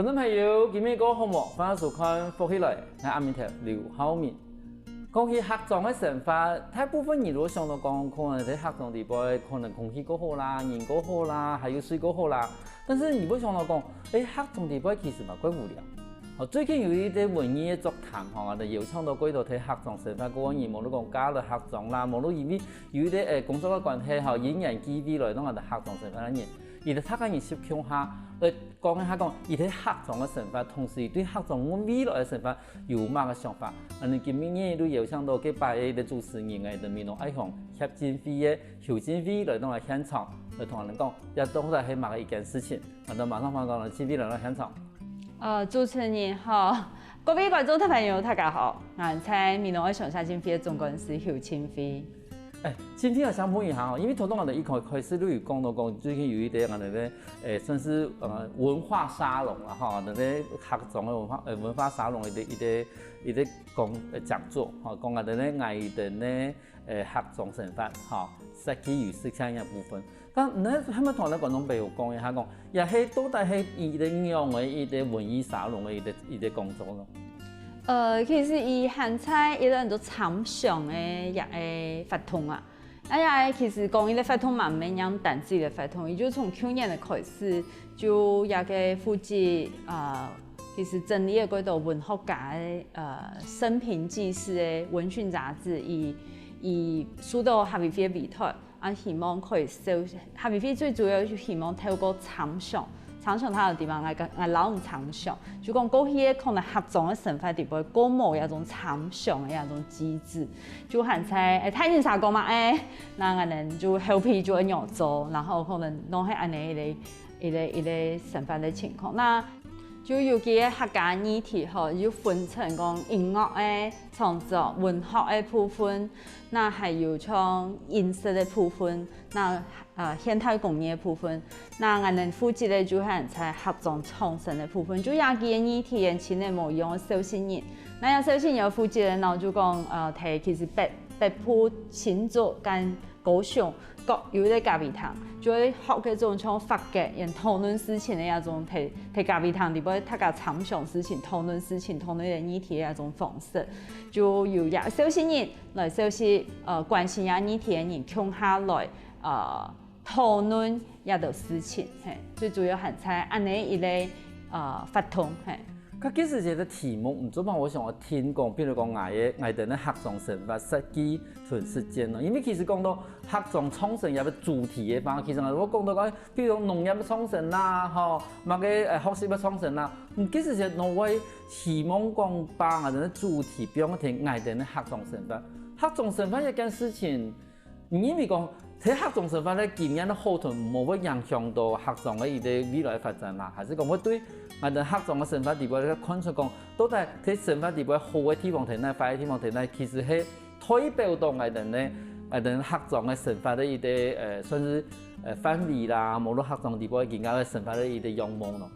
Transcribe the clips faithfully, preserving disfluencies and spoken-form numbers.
觀眾朋友，今晡日過好無？歡迎收看《福氣來》，𠊎阿明頭劉浩明。講起客庄个生活，大部分人都會想到講，可能在客庄裡背，可能空氣過好啦，人過好啦，還有水過好啦。但是你會想到講，誒，客庄裡背其實嘛，蓋無聊。哦，最近有一個文藝个座談吼，就邀請到幾多在客庄生活過个人，無論講嫁來客庄啦，無論因為有一個誒工作个關係吼，因緣際會來到𠊎等客庄生活个人，佢等大家人集共下，來講一下講，佢在客庄个生活，同時對客庄未來个生活有麼个想法。恁呢今晡日就邀請到這擺个主持人誒，就美濃愛鄉協進會个邱進輝來到𠊎現場，來同𠊎等講，這到底係麼个一件事情。 好的，馬上歡迎到進輝來到現場。呃，主持人好，各位觀眾朋友，大家好，𠊎係美濃愛鄉協進會个總幹事邱進輝。誒，進輝啊，想問一下哦，因為頭先𠊎等一開，開始就有講到講，最近有一個𠊎等个，誒，算是，呃，文化沙龍啦，吼，𠊎等个客庄个文化，呃，文化沙龍个一個，一個，一個講，呃，講座，吼，講𠊎等个，𠊎等个，呃，客庄生活，吼，設計與實踐个部分。 但你係毋係同𠊎等觀眾朋友講一下講，這係到底係一個仰般个一個文藝沙龍个一個，一個講座咯？呃，其實佢還在一個安到參詳个一個活動啊。啊，也其實講一個活動嘛，毋係單一个活動，佢就從舊年个開始，就這個負責，呃，其實整理了幾多文學家个，呃，生平記事个文訊雜誌，佢，佢收到客委會个委託， 啊，希望可以紹，客委會最主要就希望透過參詳，參詳佢个地方，𠊎，𠊎摎你參詳，就講過去个可能客庄个生活裡背，過無這種參詳个這種機制，就還在，誒，大人儕講嘛，誒，該𠊎等就後背就會仰做，然後可能攏係恁呢一個，一個，一個生活个情況。該 就有幾個客家議題吼，有分成講音樂个創作、文學个部分，該還有像飲食个部分，該，呃，現代工藝个部分。該𠊎等負責个就係在客庄創生个部分，就這幾個議題，因為無用个紹興人。該這紹興人負責个呢，就講，呃，在其實北，北部新竹跟 高雄，各有一個咖啡廳，就會學該種像發掘、討論事情个該種在，在咖啡廳裡背大家參詳事情、討論事情、討論个議題个該種方式，就有這紹興人來紹興，呃，關心這議題个人共下來，呃，討論這兜事情，嘿，最主要還在恁呢一個，呃，活動，嘿。 該其實這個題目，毋做嘛，𠊎想愛聽講，比如講𠊎个，𠊎等个客庄生活設計同實踐咯。因為其實講到客庄創生這個主題个話，其實𠊎會講到講，比如講農業个創生啦，吼，麼个，呃，學習个創生啦，嗯，其實係𠊎會希望講把𠊎等个主題放在𠊎等个客庄生活。客庄生活這件事情， 你認為講，在客庄生活个經驗个好同毋好會影響到客庄个一個未來發展嘛？還係講會對𠊎等客庄个生活裡背看出講，到底在生活裡背好个地方在哪，壞个地方在哪，其實係代表到𠊎等个，𠊎等客庄个生活个一個，呃，算是，呃，範圍啦，無論客庄裡背今下个生活个一個樣貌咯。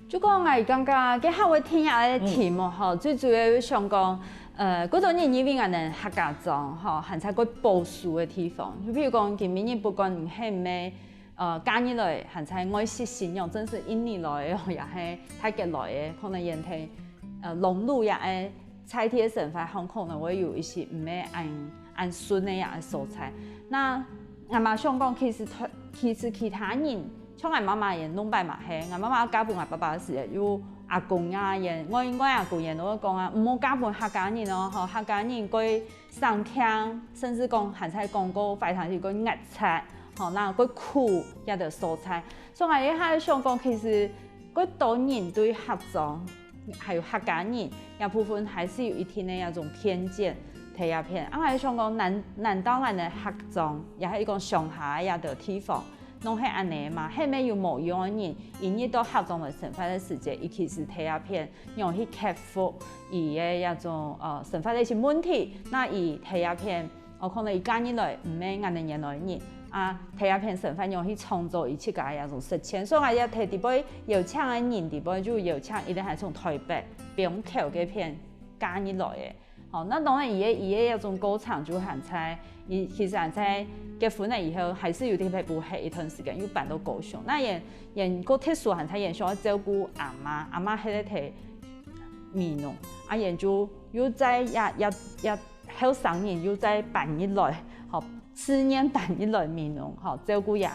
就講𠊎感覺，該客委會定這個題目吼，最主要係想講，呃，幾多人認為𠊎等客家庄吼，還在較保守个地方。就譬如講，今晡日不管你係毋係，呃，嫁入來還在外籍新娘，正式印尼來个，也係泰國來个，可能因為，呃，融入這個在地个生活，可能會有一些毋係恁，恁順个這個所在。該𠊎嘛想講，其實，其實其他人 像𠊎媽媽也弄擺嘛係，𠊎媽媽嫁分𠊎爸爸个時節，有阿公啊，也，𠊎，𠊎阿公也都會講啊，毋好嫁分客家人哦，吼，客家人過省儉，甚至講還在講過壞聽就過齧齪，吼，該過苦這兜所在。所以𠊎一下想講，其實過多人對客庄，還有客家人這部分，還係有一定个這種偏見在這片。啊，𠊎想講，難，難道𠊎等客庄，也係講鄉下个這兜地方， 攏係恁呢嘛，係毋係有無用个人，一入到客庄來生活个時節，佢其實在這片仰去克服佢个這種，呃，生活个一些問題。該佢在這片，哦，可能佢嫁入來，毋係𠊎等原來个人，啊，在這片生活仰去創造佢自家个這種實踐。所以𠊎也在裡背邀請个人裡背，就邀請一定係從台北、板橋該片嫁入來个。吼，那當然佢个佢个一種過程就還在，佢其實還在結婚了以後，還係有在北部歇一段時間，又搬到高雄。那佢佢个特殊還在佢想愛照顧阿媽，阿媽歇在美濃，啊佢就又再也也也後生人又再搬入來，吼，思念搬入來美濃，吼，照顧佢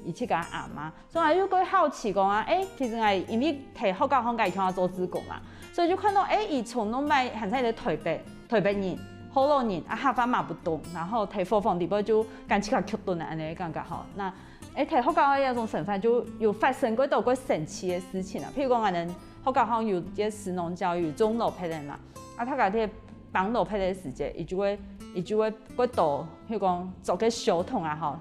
佢自家阿媽。 所以𠊎就會好奇講啊，欸，其實𠊎因為在學校項𠊎就做志工嘛，所以就看到欸，佢從頭到尾還在臺北，臺北人、學老人啊，客話嘛毋懂，然後在伙房裡背就感覺較曲頓个恁樣个感覺吼。那欸，在學校个這種生活就有發生過多過神奇个事情啊，譬如講𠊎等學校項有這食農教育種蘿蔔个嘛，啊大家在放蘿蔔个時節，佢就會佢就會過多，譬如講做个小桶啊吼，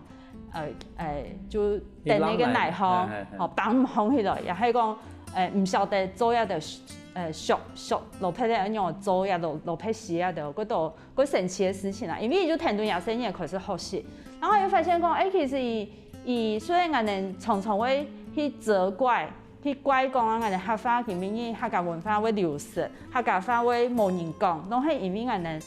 呃，欸，就等該个泥吼，吼，放毋䟘起來，也係講，欸，毋曉得做這兜，呃，削削蘿蔔仔仰仔做這蘿蘿蔔絲這兜，過多過神奇个事情啊！因為佢就跈等這細人仔開始學習，然後又發現講，欸，其實佢佢雖然𠊎等常常會去責怪，去怪講啊，𠊎等客話今晡日客家文化會流失，客家話會無人講，攏係因為𠊎等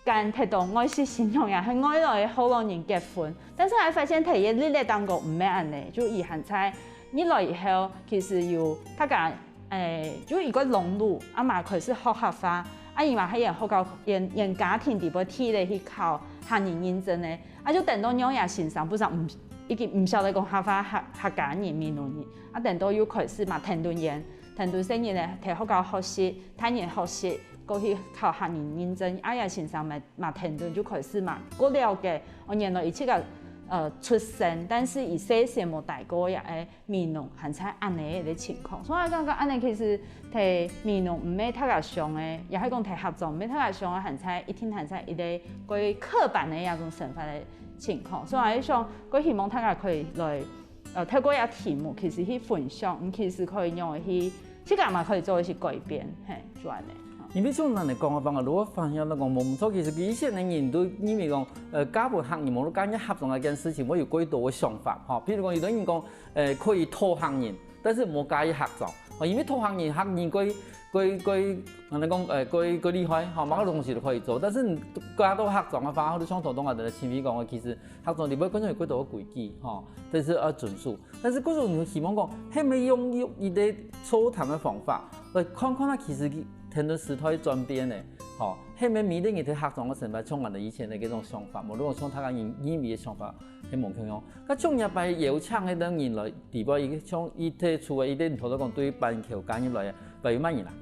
跟忒多外籍新娘也係外來个學老人結婚，但是𠊎發現在佢个歷練當中毋係恁仔，就佢還在入來以後，其實有大家，欸，就一個融入，啊嘛開始學客話，啊佢嘛係用學校用用家庭裡背提了去考客語認證个，啊就等到仰仔先生本身毋已經毋曉得講客話客客家人、美濃人，啊等到又開始嘛跈等佢，跈等細人仔在學校學習，大人學習， 過去考客語認證，啊這先生嘛嘛跈等就開始嘛過了解，哦，原來佢自家呃出生，但是佢細時無待過這个美濃還在恁仔个情況，所以𠊎感覺恁仔其實在美濃毋係大家想个，也係講在客庄毋係大家想个還在一定還在一個過刻板个這種生活个情況，所以𠊎想過希望大家可以來 呃，透過這題目，其實去分享，嗯，其實可以用去，自家嘛可以做一些改變，嘿，就恁仔。嗯。因為像恁仔講个方法，如果發現來講，無毋著，其實以前个人都認為講，呃，嫁分客人，無論嫁入客庄這件事情，會有過多个想法，吼。譬如講，有个人講，呃，可以討客人，但是無嫁入客庄，吼，因為討客人，客人過過過，恁仔講，呃，過過厲害，吼，麼个東西都可以做，但是你嫁到客庄个話，或者像頭先𠊎等个前輩講个，其實 客庄裡背可能有幾多个規矩，吼，這係愛遵守。但是故所你希望講，係毋係用用一個座談个方法，來看看啊，其實佢跈等時代轉變呢，吼，係毋係每個人在客庄个生活充滿了以前个這種想法，無論像大家認認為个想法，係無共樣。該像這擺邀請个人來，裡背一個像一個除了一個你頭先講對板橋嫁入來个，還有麼人啊？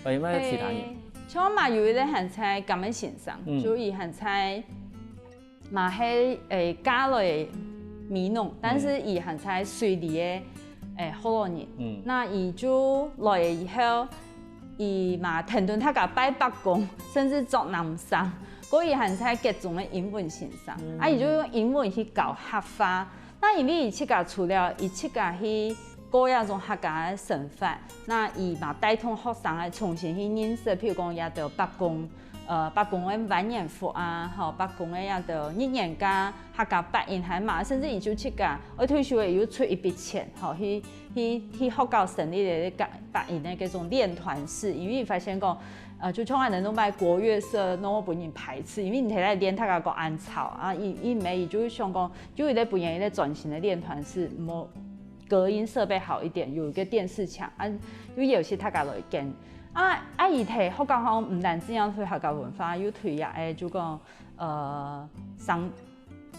還有麼其他人？欸，像嘛有一個還在甘个先生，嗯。就佢還在 嘛係，欸，嫁來美濃，但是佢還在水里个，欸，學老人。嗯。那佢就來以後，佢嘛跈等大家拜伯公，甚至著藍衫，過佢還在國中个英文先生，啊，佢就用英文去教客話。那因為佢自家除了佢自家去過這種客家个生活，那佢嘛帶動學生个重新去認識，譬如講這兜伯公， 呃，伯公个萬年福啊，吼，伯公个這兜日年假，客家八音還嘛，甚至佢就自家愛退休个，佢又出一筆錢，吼，去去去學校成立了八音个這種練團室，因為佢發現講，呃，就像恁仔，攏擺國樂社，攏會分人排斥，因為你在該練，大家講恁吵啊，佢佢毋愛，佢就想講，就一個分人一個專心个練團室，無隔音設備好一點，有一個電視牆，啊，又邀請大家來跟。 啊啊佢在學校項毋單淨愛推客家文化，又推這个就講，呃，生，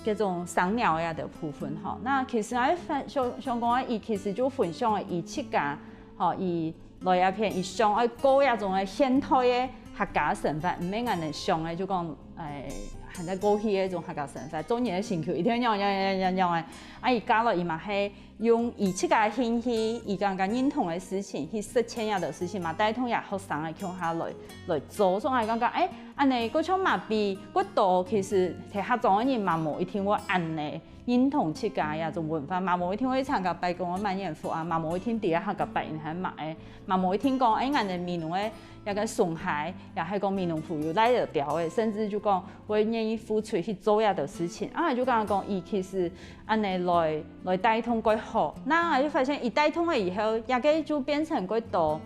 這種生鳥个這兜部分吼。那其實𠊎分想想講啊，佢其實就分享了佢自家，吼，佢來這片，佢想愛過這種个現代个客家生活，毋係恁仔想个，就講，欸，還在過去个這種客家生活，做人个心臼一定要仰仰仰仰仰个。啊佢嫁來佢嘛係 用佢自家个興趣，佢感覺認同个事情去實踐這兜事情嘛，帶動這學生个共下來來做。所以𠊎感覺，欸，恁仔，過像嘛比過多，其實在客庄个人嘛無一定會恁仔認同自家這種文化，嘛無一定會參加伯公个萬年福啊，嘛無一定知客家八音還嘛个，嘛無一定講，欸，𠊎等美濃个這个songhai，也係講美濃府有拉仔標个，甚至就講會願意付出去做這兜事情。啊，就感覺講，佢其實 恁仔來來帶動過好。那𠊎就發現，佢帶動了以後，這个就變成過多，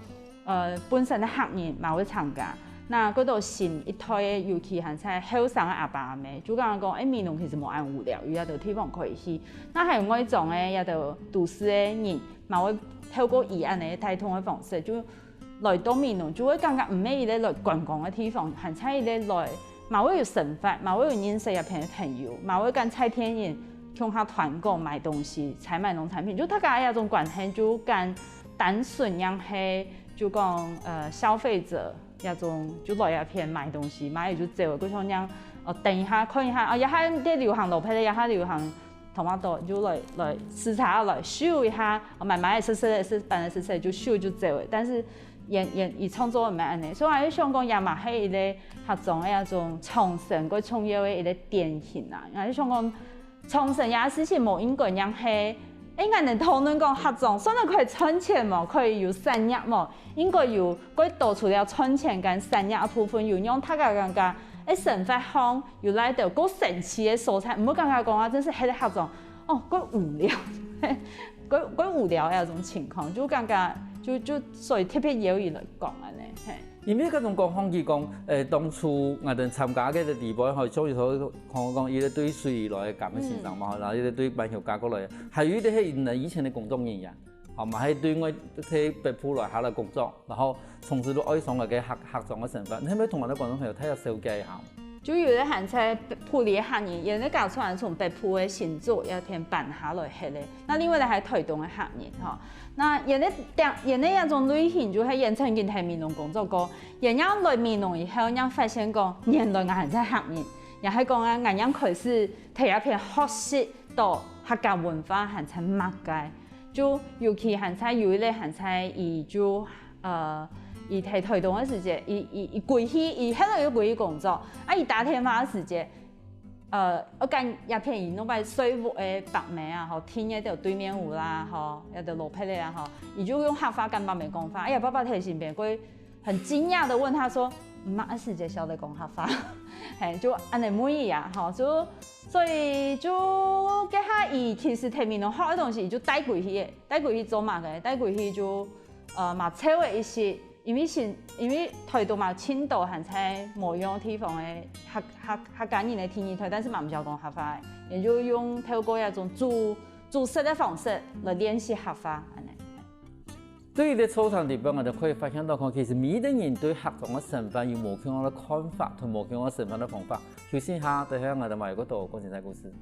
呃，本身个客人嘛會參加，那過多新一代个，尤其還在後生个阿爸阿姆，就感覺講，欸，美濃其實無恁無聊，有這兜地方可以去。那還有外庄个這兜都市个人，嘛會透過佢恁呢帶動个方式，就來到美濃，就會感覺毋係一個來觀光个地方，還在一個來，嘛會有生活，嘛會有認識這片个朋友，嘛會跟在地人共下團購買東西，採買農產品，就大家這種關係就跟單純樣係，就講，呃，消費者 這種就來這片買東西，買了就走了，過像恁樣，哦，等一下看一下，哦，這下在流行蘿蔔，這下流行tomato，就來，來視察來秀一下，哦，買，買个食食个，食飯个食食就秀就走了。但是佢，佢，佢創作毋係恁呢，所以𠊎就想講，這嘛係一個客庄个這種傳承，過重要个一個典型啊。𠊎就想講， 傳承這事情無應該恁樣係，欸，𠊎等討論講客庄，算係可以賺錢無？可以有產業無？應該有過多除了賺錢跟產業个部分，有讓大家感覺，欸，生活上有來到過神奇个所在，毋好感覺講啊，真係歇在客庄，哦，過無聊，過，過無聊个這種情況，就感覺，就，就所以特別邀佢來講恁呢，係。 因為該種講法，佢講，欸，當初𠊎等參加个地方吼，像你所講講，佢个對水里來个甘个先生嘛，然後佢个對板橋嫁過來，還有一個係𠊎等以前个工作人員，吼，嘛係對外在北埔來下來工作，然後從此都愛上來个客，客庄个生活。你可以同𠊎等觀眾朋友大家紹介一下。就有个還在埔里个客人，有个嫁出來從北埔个新竹這片搬下來歇个。 那另外呢，還有臺東个客人吼。那佢个，佢个這種類型，就係佢曾經在美濃工作過，佢正來美濃以後，正發現講，原來𠊎還在客人，也係講啊，𠊎正開始在這片學習到客家文化還在麼个，就尤其還在有一個還在佢就，呃，佢在臺東个時節，佢，佢，佢歸去，佢後來又歸去工作，啊，佢打電話个時節， 呃，𠊎感覺這片佢弄擺稅務个伯姆啊，吼，聽个就對面有啦，吼，也就老伯仔啊，吼，佢就用客話跟伯姆講話。哎呀，伯伯在身邊，會很驚訝地問他說：「你麼个時節曉得講客話？」嘿，就恁呢問佢啊，吼，就，所以就該下佢其實在美濃學个東西，佢就帶歸去个，帶歸去做麼个？帶歸去就，呃，嘛，湊个一些 因為新，因為臺東嘛，盡多還在無樣地方个客，客，客家人个第二代，但是嘛毋曉講客話个，也就用透過這種煮，煮食个方式來練習客話，恁呢。對於這座談裡背，𠊎兜可以發現到講，其實每一個人對客庄个生活有無共樣个看法，同無共樣个生活个方法。休息一下，等下𠊎兜還有更多个精彩故事。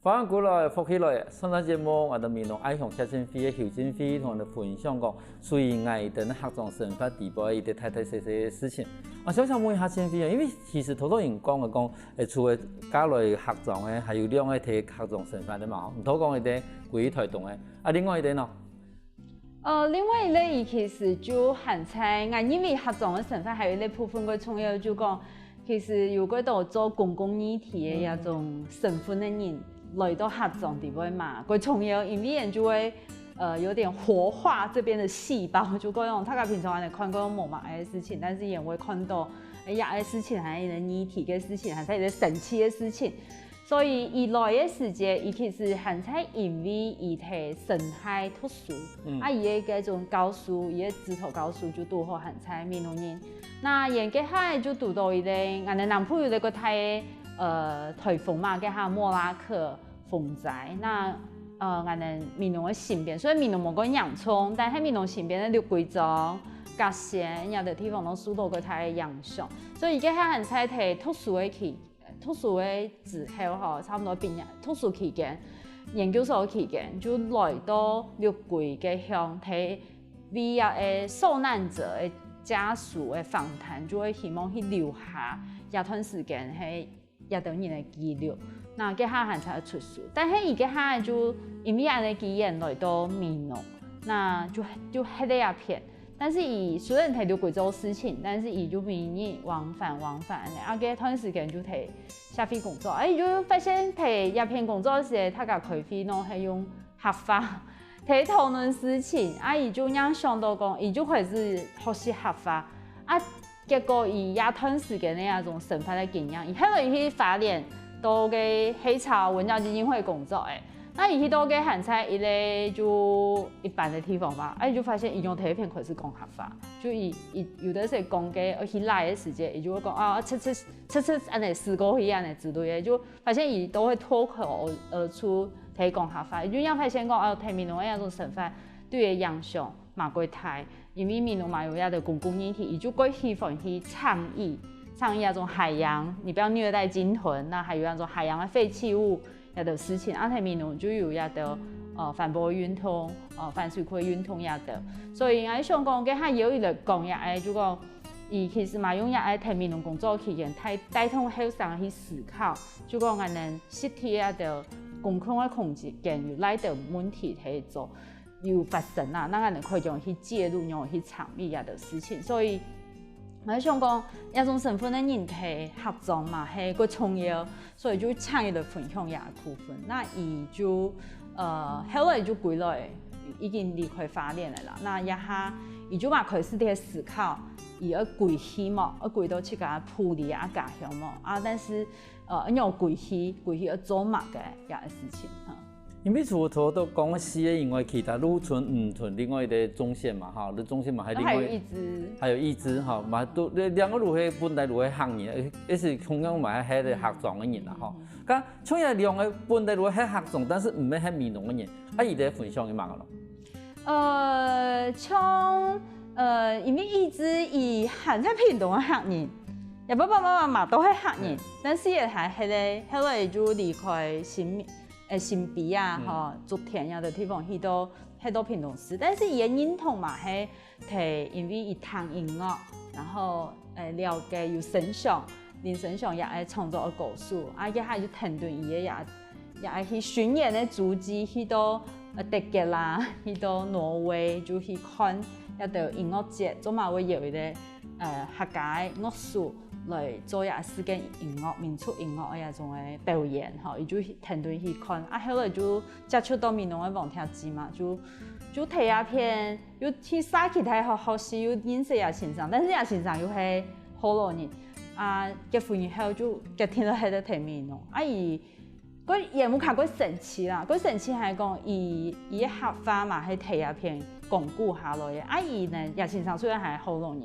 歡迎過來，福氣來！上段節目，𠊎兜美濃愛鄉協進會个邱進輝同𠊎兜分享講，屬於𠊎兜客庄生活裡背一個大大細細个事情。啊，想想問一下進輝啊，因為其實頭頭人講个講，誒，除了嫁來客庄个，還有兩個在客庄生活个嘛，吼，毋好講一個歸臺東个，啊，另外一個呢？ 呃，另外一個佢其實就還在，𠊎認為客庄个生活還有一個部分个重要，就講，其實有幾多做公共議題个這種身份个人，來到客庄裡背嘛，較重要，因為佢就會，呃，有點活化這邊的細胞，就講大家平常恁呢看過無麼个事情，但是佢會看到，哎呀，哎，事情還有議題个事情，還有一個神奇个事情。 所以佢來个時節，佢其實還在因為佢在生態讀書，嗯。啊，佢个該種教書，佢个指導教書就堵好還在美濃人。那佢該下就堵到一個，𠊎等南部有一個大，呃，颱風嘛，該下莫拉克風災，那，呃，𠊎等美濃个身邊，所以美濃無恁嚴重，但係美濃身邊个六龜庄、甲仙，這兜地方都受到較大个影響。所以佢該下還在讀書个期 讀書个時候吼，差不多畢業，讀書期間，研究所期間，就來到六龜个鄉，在為這个受難者个家屬个訪談，就會希望去留下這段時間係這兜人个記錄。那該下還在讀書，但係佢該下就因為恁呢機緣來到美濃，那就，就歇在這片。但是佢雖然在該做事情，但是佢就每日往返往返恁樣，啊，該段時間就在社會工作，啊，佢就發現在這片工作時，大家開會攏係用客話在討論事情，啊，佢就恁樣想到講，佢就開始學習客話，啊，結果佢這段時間个該種生活个經驗，佢後來去花蓮到該黑潮文教基金會工作，欸， 該佢去到該還在一個就一般个地方嘛，啊，佢就發現佢用第一片開始講客話，就佢佢有个時講个，呃，去哪个時節，佢就會講啊，切切切切恁樣駛過去恁樣之類个，就發現佢都會脫口而出在講客話，佢就恁樣發現講，哦，在美濃个該種生活對佢影響 嘛過大，因為美濃嘛有這兜公共議題，佢就過喜歡去倡議，倡議該種海洋，你不要虐待鯨豚，那還有該種海洋个廢棄物這兜事情，啊，在美濃就有這兜，呃，反駁運動，呃，反水庫運動這兜。所以𠊎想講，該下有一個講這个，就講，佢其實嘛用這个在美濃工作期間，帶帶動後生去思考，就講𠊎等實體這兜公共个空間有哪兜問題在做。 有發生啊，該𠊎等可以仰去介入，仰去參與這兜事情。所以，𠊎想講，這種身份个人在客庄嘛，係過重要，所以就請佢來分享這个部分。該佢就，呃，後來就歸來，已經離開花蓮了啦。該這下，佢就嘛開始在思考，佢愛歸去無，愛歸到自家埔里啊家鄉無啊，但是，呃，愛仰歸去，歸去愛做麼个這个事情哈。 因為除了頭頭講个四個以外，其他就賰五賰另外一個中線嘛，哈，就中線嘛，還另外還有一支，還有一支哈，嘛都兩個就係本來就係客人，也是同樣嘛係个客庄个人啦，哈。該像這兩個本來就係客庄，但是毋係客美濃个人，啊，佢等分享个嘛咯。呃，像呃，因為一支佢還在屏東个客人，佢爸爸媽媽嘛都係客人，但是佢還係个，後來就離開新 呃，新埤啊，吼，竹田這兜地方去到，去到屏東市。但是佢个認同嘛係，係因為佢聽音樂，然後，呃，了解有聲響，林聲響也愛創作个歌手，啊，這下就跈等佢个也，也愛去巡演个足跡，去到，呃，德國啦，去到挪威，就去看這兜音樂節，做麼會有一個 呃，客家个樂手來做這世界音樂、民族音樂个這種个表演，吼，佢就去跈等去看。啊，後來就接觸到美濃个王庭芝嘛，就，就在這片，又去社區大學學習，又認識這先生，但是這先生又係福佬人，啊，結婚以後就決定了還係在美濃。啊，佢 佢演舞卡較神奇啦，較神奇係講佢，佢个客話嘛係在這片講古下來个。啊，佢呢，這先生雖然係福佬人，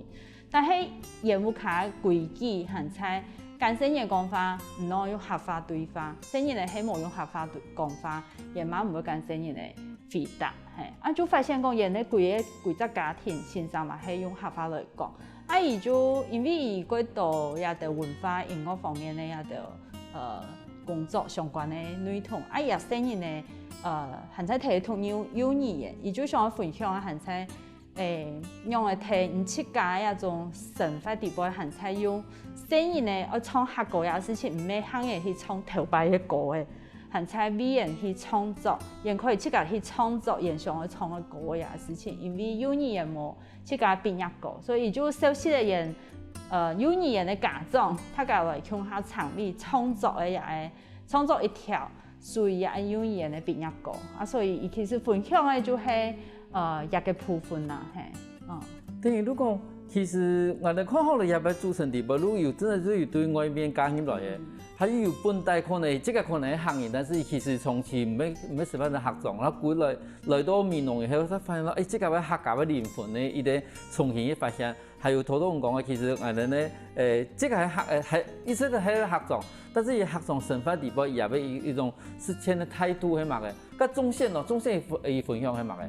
但係演舞卡个規矩還在，跟細人講話，毋好用客話對話，細人呢係無用客話對，講話，佢嘛毋會跟細人呢回答，係。啊，就發現講，佢个規个，規隻家庭，先生嘛係用客話來講。 啊，佢就因為佢較多這兜文化、音樂方面个這兜，呃，工作相關个內容，啊，佢細人呢，呃，還在在讀幼，幼兒園，佢就想愛分享啊，還在，欸，仰仔在你自家个這種生活底背，還在用細人呢，愛唱客歌个事情，毋係喊佢去唱頭擺个歌仔，還在為佢去創作，佢可以自家去創作佢想愛唱个歌仔个事情，因為幼兒園無 自家畢業歌，所以就收集了佢，呃，幼兒園个家長，大家來共下參與創作个這个，創作一條屬於這个幼兒園个畢業歌。啊，所以佢其實分享个就係，呃，這个部分啦，係，嗯。等於如果其實𠊎等看好了這擺主持人裡背，如果有真个係有對外面加入來个，還有有本地可能，這个可能係客人，但是其實長期毋係，毋係十分个客庄，然後歸來 來到美濃以後，才發現到，欸，這个係客家个靈魂呢，佢个重新个發現。還有頭頭講个，其實𠊎等呢，欸，這个係客，欸，係一直都係客庄，但是佢客庄生活裡背，佢也有一，一種實踐个態度係麼个？該中線咯，中線佢分，佢分享係麼个？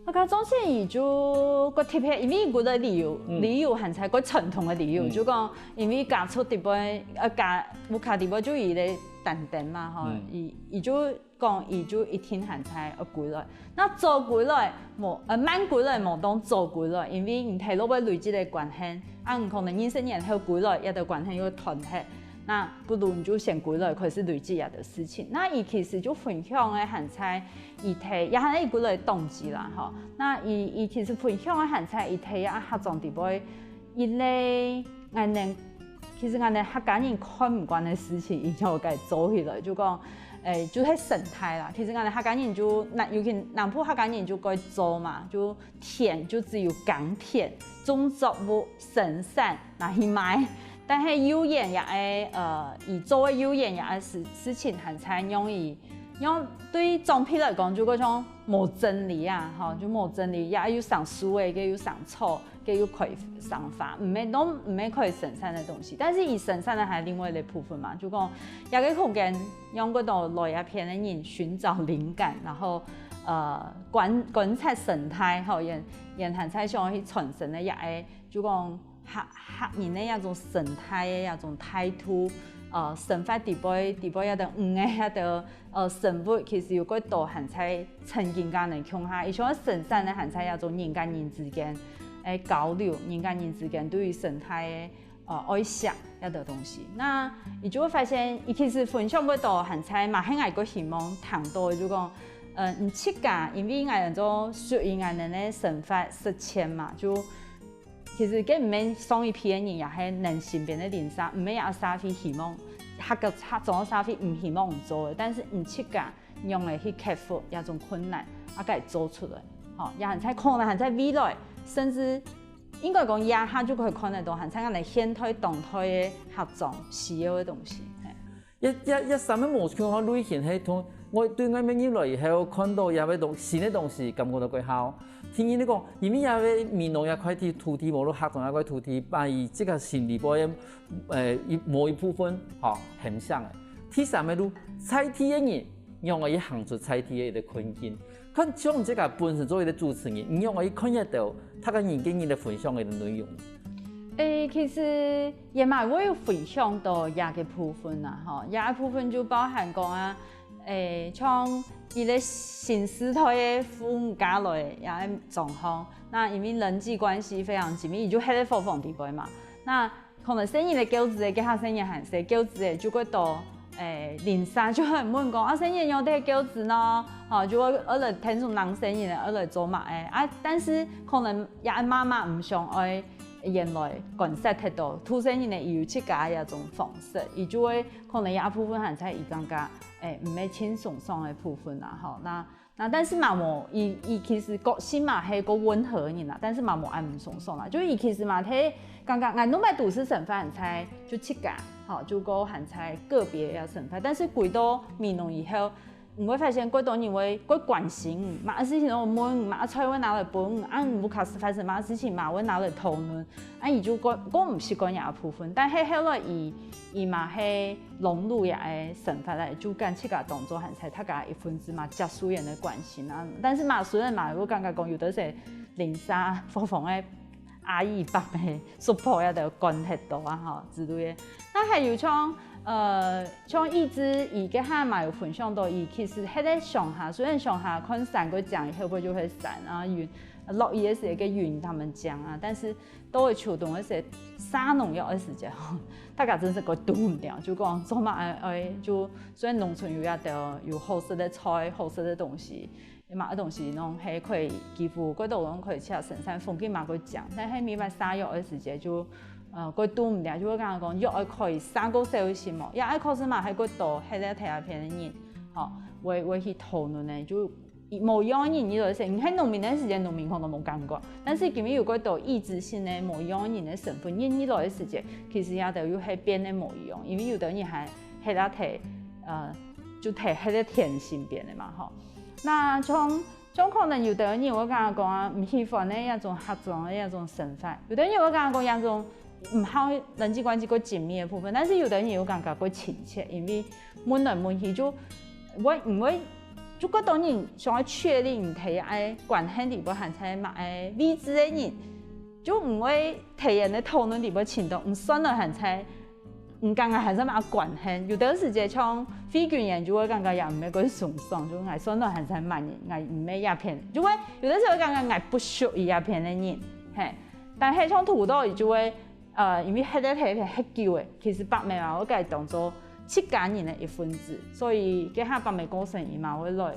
啊，該中線佢就較特別，因為佢个理由，嗯。理由還係較傳統个理由，嗯。就講因為家族裡背，呃，家，屋下裡背就佢个擔當嘛，吼，嗯。佢，佢就 講佢就一定還在愛歸來。該早歸來無，呃，慢歸來無當早歸來，因為你在該位累積个關係，啊，你可能二十年後歸來，這兜關係又斷忒。那不如你就先歸來開始累積這兜事情。那佢其實就分享个還在佢个，也還在佢个動機啦吼。那佢佢其實分享个還在佢个啊，客庄底背一類，𠊎等其實𠊎等客家人看毋慣个事情，佢就个做起來，就講，誒，就係生態啦。其實𠊎等客家人就南，尤其南部客家人就該做嘛，就田就只有耕田、種作物、生產拿去賣。但係遊園也愛，呃，佢做个遊園也愛事事情還在用佢，用對長輩來講就講像無真理啊，吼，就無真理，也有生樹仔，也有生草，也有開生花，毋係都毋係可以生產个東西。但是佢生產个還另外一個部分嘛，就講這個空間讓更多來這片个人尋找靈感，然後呃觀觀察生態，吼，也也還在想去傳承个這個，就講 客客人个這種生態个這種態度，呃，生活底背底背這兜魚个這兜呃生物，其實有幾多還在曾經佮人共下，佢像生產个還在這種人佮人之間个交流，人佮人之間對於生態个呃愛惜這兜東西。那你就會發現，佢其實分享幾多還在嘛，係𠊎个希望談到个就講，呃，你自家，因為𠊎人做屬於𠊎人个生活實踐嘛，就 其實該毋係上一輩个人，也係恁身邊个鄰舍，毋係也社會希望，客家客庄社會毋希望做个，但是你自家仰仔去克服這種困難，啊，該做出來，吼，也還在可能還在未來，甚至應該講這下就可以看得到，還在𠊎等現代當代个客庄需要个東西。這這這三個無共个類型係同𠊎對外面入來以後看到這個東新个東西，感覺到幾好。 第二你講，因為這個美濃這塊地土地，無論客庄這塊土地，把佢這個心裡背个，呃，一某一部分，吼，很像个。第三個路，在地个人，仰仔去行出在地个一個困境。看像這個本身做一個主持人，你仰仔去看得到，大家人跟人个分享个內容。誒，其實也嘛會有分享到這個部分啦，吼，這個部分就包含講啊， 誒，像一個新時代个婦女嫁來个狀況，那因為人際關係非常緊密，佢就歇在伙房底背嘛。那可能細人仔个狗子个，該下細人還細，狗子个就會到，誒，鄰舍就會問講，啊，細人仔仰在狗子呢？吼，就會愛來聽從人細人仔愛來做麼个啊？但是可能也媽媽毋想愛 原來觀察忒多，土生人呢，佢有自家个一種方式，佢就會可能也部分還在佢剛剛，誒，毋係盡鬆爽个部分啦，吼。那那但是嘛無，佢佢其實個性嘛係個溫和个人啦，但是嘛無恁毋鬆爽啦。就佢其實嘛，係剛剛𠊎都買都市生活還在就自家，吼，就個還在個別个生活，但是歸到美濃以後， 你會發現，過多人會過關心你，麼个事情都問你，麼个菜會拿來分你，啊，你屋下發生麼个事情嘛，會拿來討論，啊，佢就過過毋習慣這部分。但係後來佢佢嘛係融入這个生活來，就感自家當做還在大家一份子嘛，接受佢个關心啊。但是嘛，雖然嘛，我感覺講有兜時鄰舍、伙房个阿姨、伯姆、叔婆也都管忒多啊，吼之類个。那還有像呃， 像一直佢个下嘛有分享到，佢其實歇在鄉下，雖然鄉下看山過靚，後背就係山啊，雲落雨个時个雲他們講啊，但是到了秋冬个時，撒農藥个時節，大家真是過堵毋了，就講做麼个愛愛就雖然農村有一兜有好食个菜、好食个東西， 嘛个東西攏係可以幾乎過多攏可以食，生產風景嘛過靚，但係每擺撒藥个時節就，呃，過堵毋了，就會感覺講藥愛可以撒過少一息無，也愛考試嘛，係過多歇在這片个人，吼，會會去討論呢，就無樣人，你就係你係農民个時節，農民可能無感覺，但是今日有過多異質性个無樣人个身份，人入來个時節，其實也都有係變得無一樣，因為有兜人還歇在，呃，就在歇在田身邊个嘛，吼。 那像像可能有兜人會感覺講啊，毋喜歡个這種客庄个這種生活，有兜人會感覺講這種毋好人際關係過緊密个部分，但是有兜人會感覺過親切，因為問來問去就會毋會就過多人想愛確定你在愛關係裡背還在麼个位置个人，就毋會在人个討論裡背尋到你算來還在 毋敢講還在麼个關係，有兜時節像非軍人就會感覺也毋係過鬆爽，就𠊎算來還在麼人，𠊎毋係這片，就會有兜時會感覺𠊎不屬於這片个人，嘿。但係像土豆，佢就會呃，因為歇个地方歇久个，其實伯姆嘛會共佢當做自家人个一份子，所以該下伯姆過身，佢嘛會來，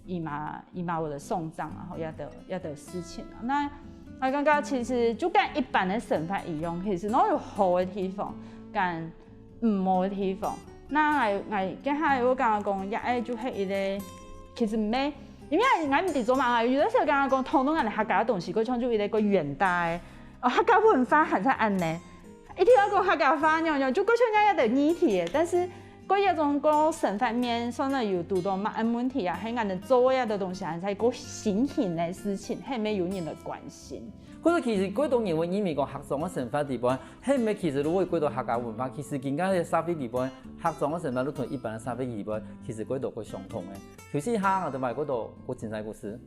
佢嘛佢嘛會來送葬啊，吼，這兜這兜事情啊。該𠊎感覺其實就跟一般个生活一樣，其實都有好个地方，跟毋好个地方。該𠊎𠊎該下會感覺講，這个就係一个，其實毋係，因為𠊎毋知做麼个，有个時候感覺講，通通恁樣客家个東西，過像就一个過遠大个。 哦，客家文化還在恁呢。一定愛講客家話，仰仰，就過像這兜議題个，但是過這種過生活面，算係有堵到麼个問題啊，還恁呢做這兜東西，還在過新型个事情，還無有人來關心。可是其實過多人會認為講客庄个生活底背，還無其實如果過多客家文化，其實今个社會底背，客庄个生活都同一般个社會底背，其實過多過相同个。休息一下，𠊎兜買過多過精彩故事。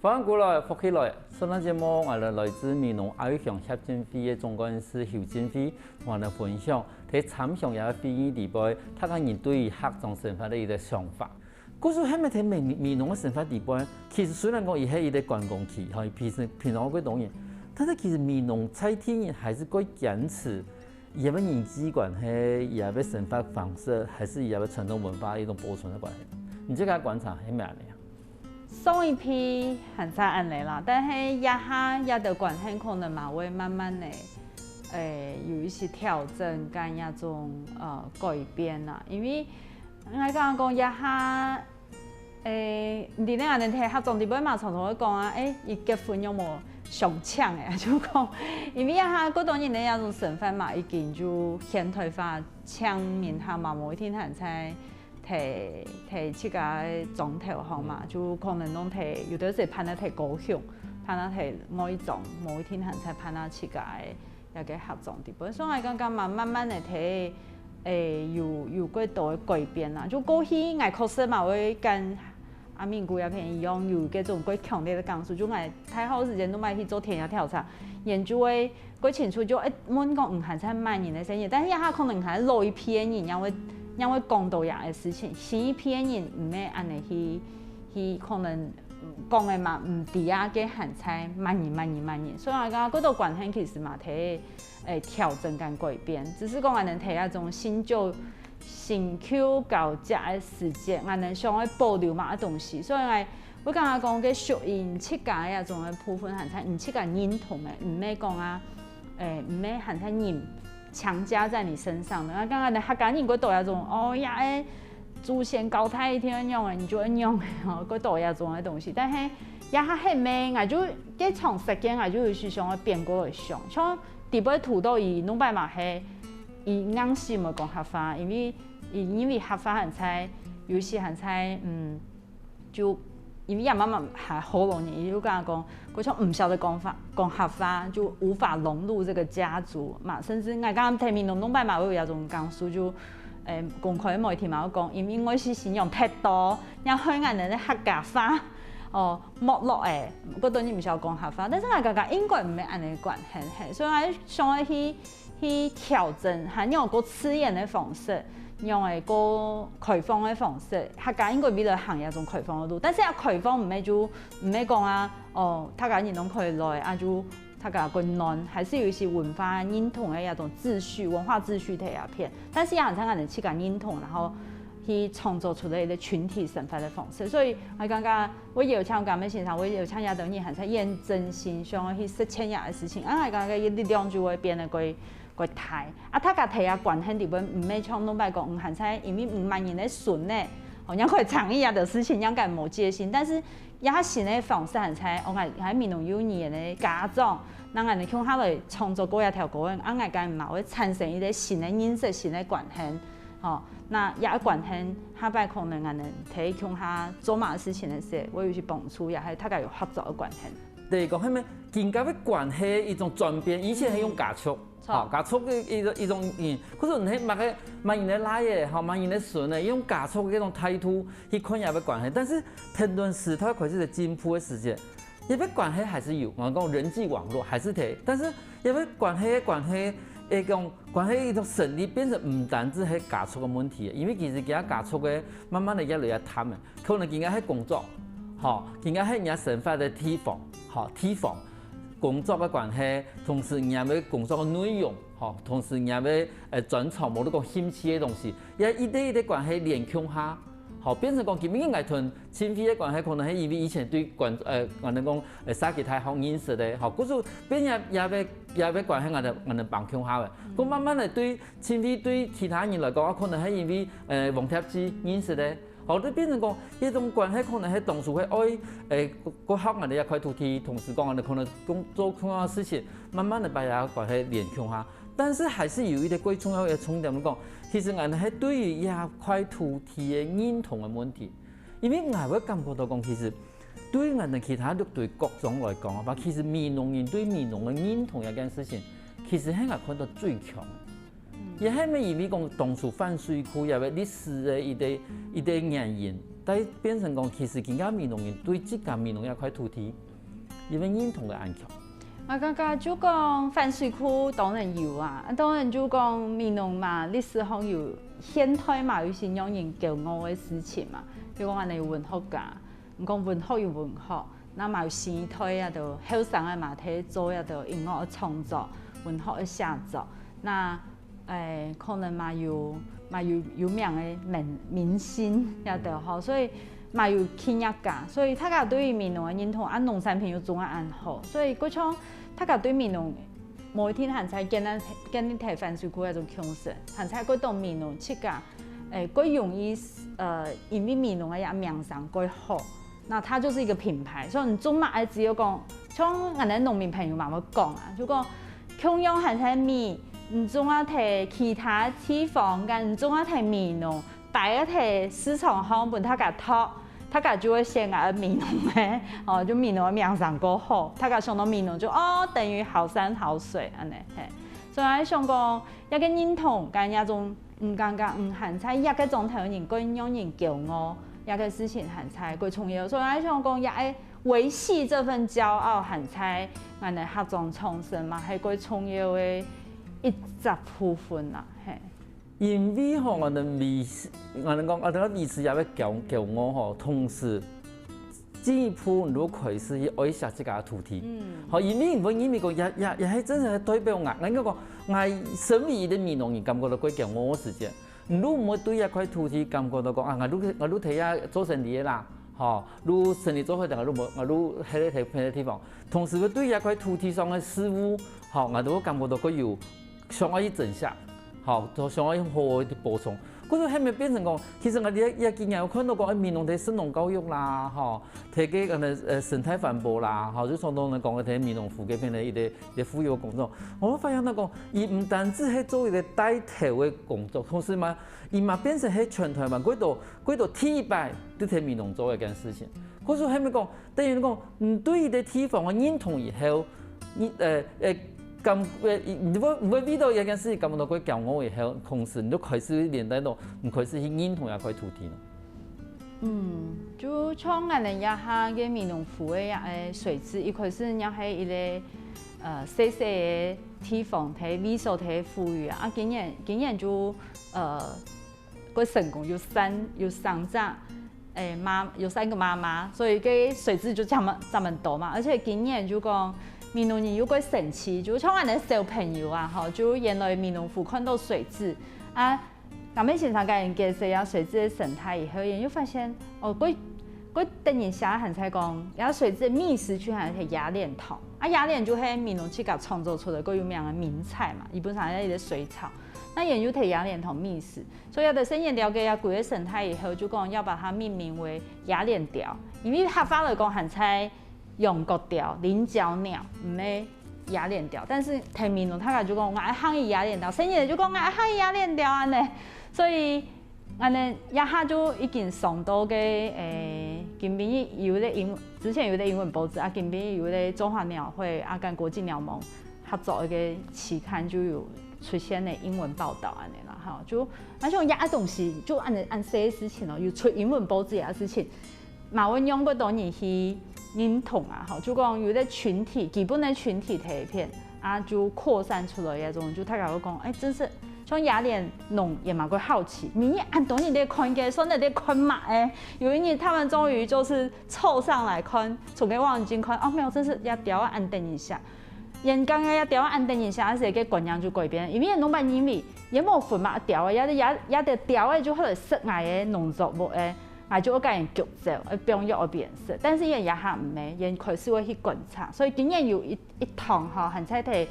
歡迎過來，福氣來！上段節目，𠊎等來自美濃阿育鄉協進會个總幹事邱進輝，同𠊎等分享在參詳這个會議底背，大家人對於客庄生活个一个想法。 故所還無聽美美濃个生活底背，其實雖然講佢係一个觀光區，吼，平時平常過當然，但是其實美濃在地人還係過堅持，佢个人際關係，佢个生活方式，還係佢个傳統文化一種保存个關係。你這个觀察係毋係恁樣啊？上一輩還係恁樣啦，但係這下這兜關係可能嘛會慢慢个，誒，有一些調整跟這種呃改變啦，因為 𠊎感覺講這下，誒，你等下恁樣在客庄底背嘛，常常會講啊，誒，佢結婚仰無相請誒，就講，因為這下過多人个這種生活嘛，已經就現代化，請人客嘛，無一定還在在在自家个庄頭項嘛，就可能攏在有个時辦啊在高雄，辦啊在某一種，無一定還在辦啊自家个 這个客庄底背。所以𠊎感覺嘛，慢慢个在，誒，有有過多个改變啦。就過去𠊎確實嘛會跟阿明哥這片一樣，有這種過強烈个感受。就𠊎大學時間都嘛去做田野調查，研究个過清楚，就會問講，嗯，還在麼人个生意，但是這下可能還老一輩人，也會也會講到這个事情，新一輩人毋會恁樣去去可能講个嘛，毋知啊，該還在麼人麼人麼人。所以𠊎感覺過多關係其實嘛，在 誒，調整跟改變，只是講𠊎等在這種新舊新舊交接个時節，𠊎等想愛保留麼个東西，所以𠊎會感覺講，該屬於自家个這種个部分，還在你自家認同个，毋係講啊，誒，毋係還在人強加在你身上个。啊，剛剛个客家人過多這種，哦呀，誒，祖先交代一定愛仰个，你就愛仰个哦，過多這種个東西。但係這下後尾，𠊎就該場時間，𠊎就有時想愛變過來想，像 底背堵到佢，兩擺嘛係，佢硬係毋會講客話，因為佢認為客話還在，有時還在，嗯，就因為佢媽媽還好老人，佢就跟佢講，過像毋曉得講法，講客話，就無法融入這個家族嘛。甚至𠊎剛剛聽明龍兩擺嘛，有一種講述，就，誒，公開媒體嘛，有講，因為𠊎係信仰忒多，然後害𠊎等个客家話，哦，沒落誒，過多人毋曉講客話。但是𠊎感覺應該毋係恁樣个關係，嘿，所以𠊎想愛去 去調整，還用過自然个方式，用个過開放个方式，客家應該未來行這種開放个路。但是啊，開放毋係就毋係講啊，哦，大家人攏可以來啊，就大家過亂，還是有一些文化認同个一種秩序、文化秩序在這片。但是也還係𠊎等自家認同，然後去創造出來一個群體生活个方式。所以𠊎感覺 𠊎邀請𠊎个先生，𠊎邀請這兜人還在認真心想愛去實踐這个事情，啊，𠊎感覺力量就會變得過過大。啊，大家在這關係底背，毋係像兩擺講，嗯，還在因為毋滿人个孫呢，哦，人可以倡議這兜事情，人家無戒心，但是這新个方式還在，哦，𠊎還美濃幼兒園个家長，讓𠊎等共下來創作過這條歌，啊，𠊎感覺嘛會產生一個新个認識、新个關係。 吼，該這个關係，下擺可能𠊎等在共下做麼个事情个時，會有一些幫助，也係大家有合作个關係。第一个，係毋係今个个關係一種轉變，以前係用家族，著吼，家族个一種一種，嗯，可是你係麼个麼人个倈仔，吼，麼人个孫仔，用家族个一種態度去看這个關係。但是評論時代開始在進步个時節，這个關係還是有，我講人際網絡還是在，但是這个關係个關係，會講關係一種成立變成毋單止係家族个問題，因為其實其他家族个慢慢个越來越淡个。 可能今个係工作，吼，今个係人家生活个地方，吼，地方，工作个關係，同時人家个工作个內容，吼，同時人家个呃專長，無論講興趣个東西，也一个一个關係連共下，吼，變成講今日个𠊎同親戚个關係，可能係因為以前對關呃，可能講呃社區大學認識个，吼，故所變也也个也个關係，𠊎等𠊎等綁共下个，過慢慢个對親戚對其他人來講，啊，可能係因為呃黃貼子認識个。 好，就變成講，這種關係可能係當初係愛，誒，過學𠊎等這塊土地，同時講𠊎等可能做做共樣个事情，慢慢个把這關係連共下。但是還是有一個最重要个重點講，其實𠊎等係對於這塊土地个認同个問題，因為𠊎會感覺到講，其實對𠊎等其他六堆各莊來講个話，其實美濃人對美濃个認同這件事情，其實係𠊎看到最強。 也係毋係因為講當初反水庫也係歷史个一個一個原因，但變成講其實今个美濃人對自家美濃這塊土地，因為認同个恁強。啊，剛剛就講反水庫當然有啊，啊當然就講美濃嘛，歷史上有現代嘛有一些讓人驕傲个事情嘛，比如講𠊎等有文學家，毋講文學有文學，那嘛有新一代啊，就後生个嘛，在做啊，就音樂个創作、文學个寫作，那 誒，可能嘛有嘛有有名个明明星也得吼，所以嘛有企業家，所以大家對於美濃个認同，啊農產品又種啊恁好，所以過像大家對美濃無一定還在建立建立在反水庫該種共識，還在過懂美濃自家，誒，過容易呃，因為美濃个這名聲過好。 那它就是一個品牌，所以你做麼个只有講，像𠊎等農民朋友嘛會講啊，就講共樣還係米，你種啊在其他地方，跟你種啊在美濃，擺啊在市場項分大家擇，大家就會選啊美濃个，哦，就美濃个名聲過好，大家想到美濃就哦，等於好山好水恁呢，嘿。所以𠊎想講，這個認同跟這種 毋單單毋還在這個莊頭人，更讓人驕傲，這個事情還在過重要。所以𠊎想講，也愛維繫這份驕傲，還在𠊎等客庄創生嘛，係過重要个一隻部分啦，嘿。因為吼，𠊎等維持，𠊎等講，𠊎等維持這個驕驕傲吼，同時進一步你就開始去愛惜自家个土地。嗯。好，因為你會認為講，也也也係真正代表𠊎，𠊎應該講，𠊎身為一個美濃人，感覺到過驕傲个時節，你就毋會對這塊土地感覺到講啊，𠊎就𠊎就在這做生理个啦，吼，就生理做好，𠊎就無，𠊎就歇在別个地方。同時，對這塊土地上个事物，吼，𠊎就會感覺到過有想愛去珍惜。 好，就想愛用好个去補充。故所後面變成講，其實𠊎這這幾年有看到講，誒，美濃个食農教育啦，吼，个个个呃生態環保啦，吼，就相當个講个个美濃湖這片个一個一個復育个工作。𠊎發現到講，佢毋單止係做一個帶頭个工作，同時嘛，佢嘛變成係全台灣過多過多第一擺對在美濃做个一件事情。故所後面講， 等於講，你對一個地方个認同以後，你呃呃感呃你會你會為到這件事情感覺到過驕傲以後，同時你就開始連帶到你開始去認同這塊土地咯。嗯，就像𠊎等這下个美濃湖个這個水質，一開始也係一個呃細細个地方，在位所在富裕啊，啊今年今年就呃 个成功有生有生隻，誒媽有生一個媽媽，所以个水質就差蠻差蠻多嘛。而且今年就講美濃人又過神奇，就像𠊎等小朋友啊，吼，就原來美濃湖看到水質啊，𠊎等先生个人解釋啊水質个生態以後，佢又發現哦，過過等一下還在講，這水質个覓食區還在野蓮塘，啊野蓮就係美濃自家創造出來个有名个名菜嘛，基本上係一個水草。 那佢又在野蓮塘覓食，所以佢等先了解這歸個生態以後，就講要把它命名為野蓮鵰，因為客話來講還在羊角鵰、菱角鳥，毋係野蓮鵰。但是在美濃大家就講，𠊎愛行去野蓮鵰，細人仔就講，𠊎愛行去野蓮鵰恁呢。所以恁呢，這下就已經上到个誒今晡日有一個英文，之前有一個英文報紙啊，今晡日有一個中華鳥會啊，跟國際鳥盟合作一個期刊，就有出現了英文報導恁樣啦，哈，就啊像這个東西，就恁恁細个事情哦，有出英文報紙个事情，嘛會讓較多人去認同啊，吼，就講有个群體，基本个群體體片啊，就擴散出來這種，就大家會講，哎，真是像雅典農也蠻會好奇，你恁多人在看个，算在在看嘛，哎，有一日他們終於就是 湊上來看，從該望遠鏡看，哦，沒有，真是這鳥仔恁得人惜。人講个這鳥仔恁得人惜，係个觀念就改變，因為老闆認為，也無分嘛，鳥仔，也也也个鳥仔就好來食𠊎个農作物个，𠊎就愛甲人逐走，愛放藥愛分人食。但是人這下毋係，人開始會去觀察，所以今年有一一堂吼，還在提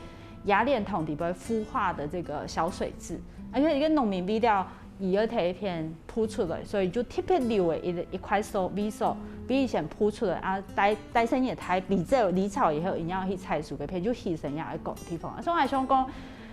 雅典堂底背孵化的這個小水雉，而且一個農民為了 佢个第一片孵出來，所以就特別留个一一塊所位所，比以前孵出來啊，帶帶生也太離這離巢以後，一樣去採收个片，就犧牲也愛講地方。所以我還想講，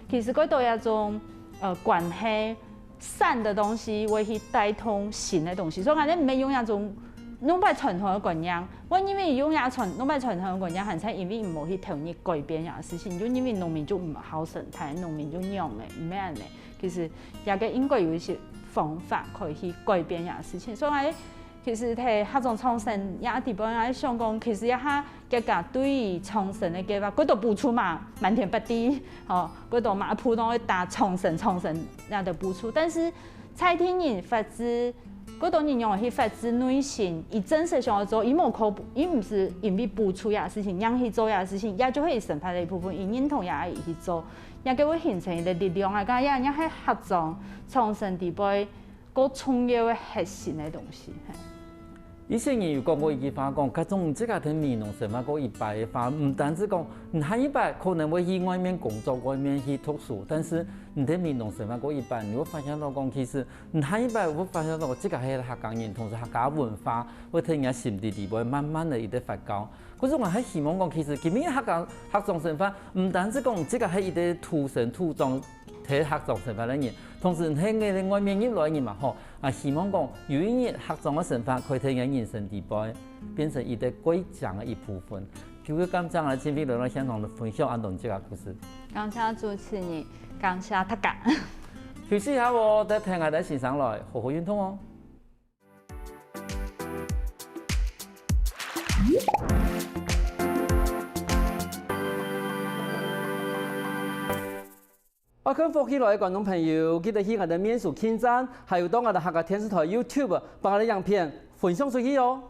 其實過多一種呃關係散的東西，會去帶動新的東西。所以反正毋免用那種弄擺傳統的觀念，我認為用那傳弄擺傳統的觀念，還是因為無去投入改變這事情，就認為農民就毋好生態，農民就仰个，毋免恁呢。 其實也个應該有一些方法可以去改變這事情。所以其實在客庄創生這地方，𠊎想講，其實這下國家對於創生个計畫，過多補助嘛，滿天遍地，吼，過多嘛，普通會打創生、創生這个補助，但是在地人發自 過多人用去發自內心，佢真實想要做，佢無可，佢毋係因為補助這事情，讓去做這事情，這就係佢生活个一部分，佢認同這愛去做，這个會形成一个力量啊！講這也係客庄創生底背過重要个核心个東西。以前人有講過一句話，講，假使你自家在美濃生活過一擺个話，毋單止講，你下一擺可能會去外面工作，外面去讀書，但是你在美濃生活過一擺，你會發現到講，其實 你下一擺會發現到，這个係客家人，同時客家文化會在人家心底底背慢慢个一直發酵。可是𠊎還希望講，其實今晡日客家客庄生活，毋單止講這个係一个土生土長在客庄生活个人，同時係外面入來个人嘛吼。啊，希望講有一日客庄个生活可以在人人生底背，變成一个過正个一部分。 今晡日感謝𠊎今晡日來到現場个分享，恁多這个故事。感謝主持人，感謝大家。休息一下哦，等下𠊎等先生來，好好運動哦。愛看福氣來个觀眾朋友，記得去𠊎等面書網站，還有到𠊎等客家電視台YouTube，幫𠊎等影片分享出去哦。